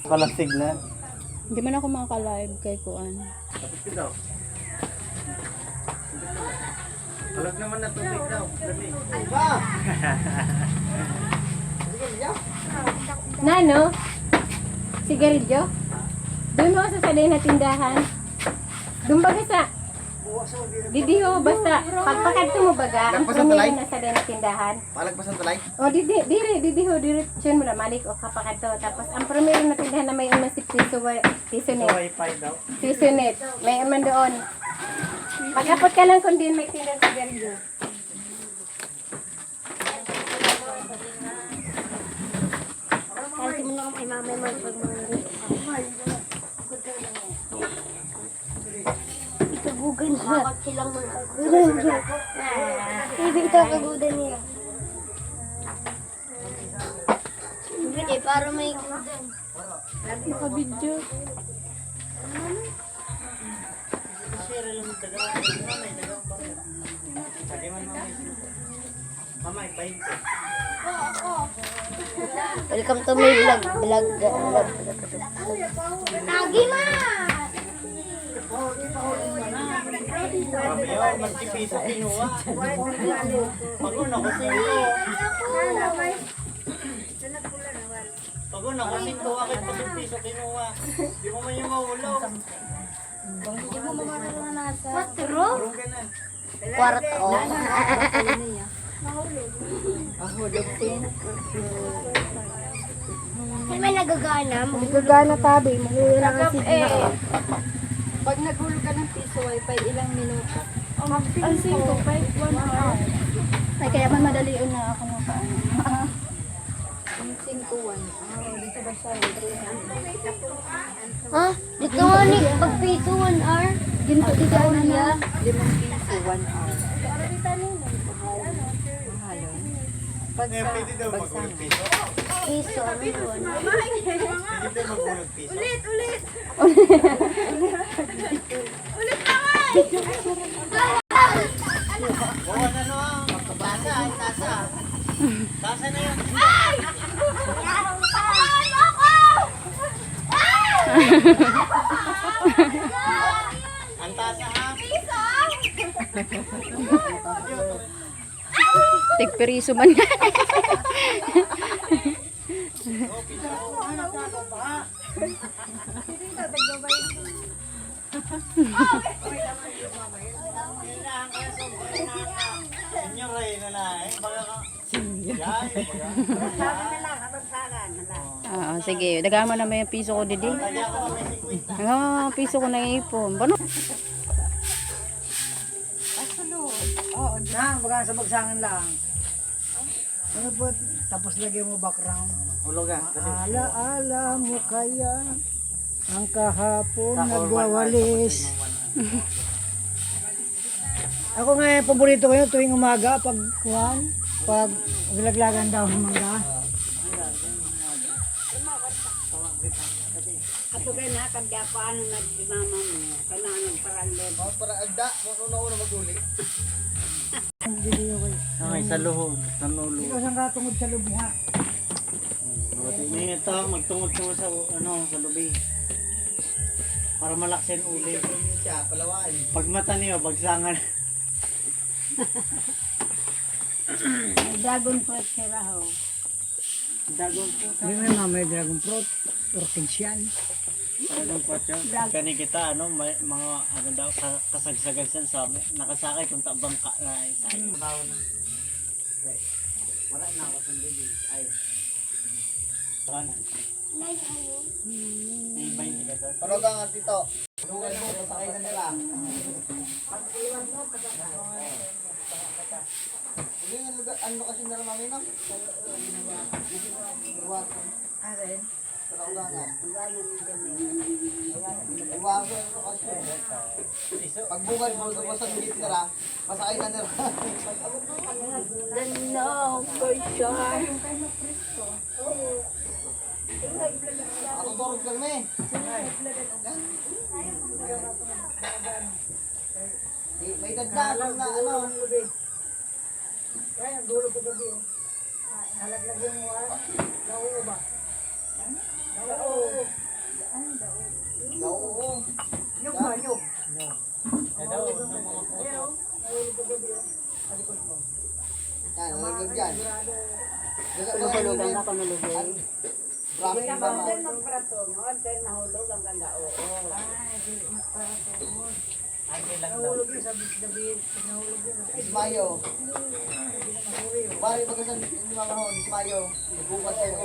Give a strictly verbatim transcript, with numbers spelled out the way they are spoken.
Walang signal. Hindi man ako makaka-live kay kuan. Tapos ka daw. Alag naman na tubig daw. Dali. Nano? Sigarilyo? Doon mo sa sadya na tindahan. Doon baga sa, didiho, basta pagpakadto mo baga, ang Lagpas ang tulay? Primero na sadya na tindahan. Palagpas ang tulay? O, di, di, diri, didiho, direksyon mo na, malik o kapakadto. Tapos, ang primero na tindahan na may ano si Piso, wa-, Piso Net. Wifi daw. Piso Net. May man doon. Pag-apot ka lang kung din may tindahan sa Gardo. Kahit mo na kung ay mamay mo, pag mga Ikagugan niya. Bakit silang mga Ikagugan niya. Baby, ito kagugan niya. Hindi, para may gugan. Naka-video. Mamay, pahinto. Welcome to my vlog, vlog, vlog. Lagi, ma! Grabe yun, magpipiso kinuha. Pag una ko singko. Pag una ko singko, akin pag piso kinuha. Di mo man yung mahulog. Hindi mo mamaranasan. Quatro? Puro ka na. Kwarto. Ako, Dexin. Ay, may nagagana. Nagagana tabi. Mawawala ang signal. Pag naghulog ka ng piso, wifi, ilang minuto? Ang singko, five, one hour. Ay, kaya man madali na ako nakaano. Ang singko, one hour. Dito ba siya? Ha? Dito nga ni, pag piso, one hour. Ginto, dito ako niya. Limang piso, one hour. Mahal. Mahal, oh. Pag sa bagsakan. Piso, ano yun? Pwede tayo maghulog piso. Ulit, ulit. Ulit naman. Oh, ano, ano, ah? Tasa, tasa. Tasa na yun. Ay! Ay! Ang tasa, ha? Tigpiriso man. Inyo rin na lang, eh. Baga ka. Yan, baga. Oo, sige. Daghan mo na may piso ko, didi. Oo, piso ko na ipon. Bano? Asa, Lord? Oo, dyan. Baga sa bagsangan lang. Ano po? Tapos lagyan mo background. Hulugan. Ala-ala mo kaya ang kahapon nagwawalis. Ako nga, yung paborito ko yun tuwing umaga, pag, kuwan, pag nilaglagan daw ng mangga. Ato ka na, pag paano nag-, mama mo, kailangan ng parang lebo. Oh, para agda, kung ano na una mag-uli. Ang video ko eh. Ah, may sa luhod, sa ulo. Ikaw siyang katungod sa lubi, ha? May ito, magtungod-tungod sa, ano, sa lubi. Para malakas yung uli. Siya, palawain. Pag mata niyo, bagsangan. May dragon fruit sila, ho. Dragon fruit. Hindi, may mga may dragon fruit, hortensian. Dragon fruit yun. Drag- Kani kita, ano, may mga, ano daw, ka-, kasagsagan siya sa amin. Nakasakay kung tabang ka na isa. Hmm. Baon na. Okay. Wala na ako sa baby. Ay. Wala na. May bayan ka doon. Pero ka nga, tito. Lugan mo, pasakay na nila. Hindi, ano, ano kasi nila, mami, no? Luwagan. Aren. Sa Kaugangan. Luwagan, ano kasi. Pagbungad mo, tapos ang gitna, pasakay na nila. The no, for sure. Ako, Dorog Galme. May dagdag na, ano. Ay, ang dulo ko gabi, oh. Nalaglag yung, ah, nauuba. Nauuba. Yan, nalaglag yan. Nahulugan ka, panulugin. Hindi ka mabudol magparatungon, kaya nahulog ang ganda, oo. Ay, di, magparatungon. Nahulog yun, sabi, sabi, nahulog yun. Ismayo. Hindi na mahuli yun. Pare, pagkasan, hindi mamahon, Ismayo. Nagbukas kayo.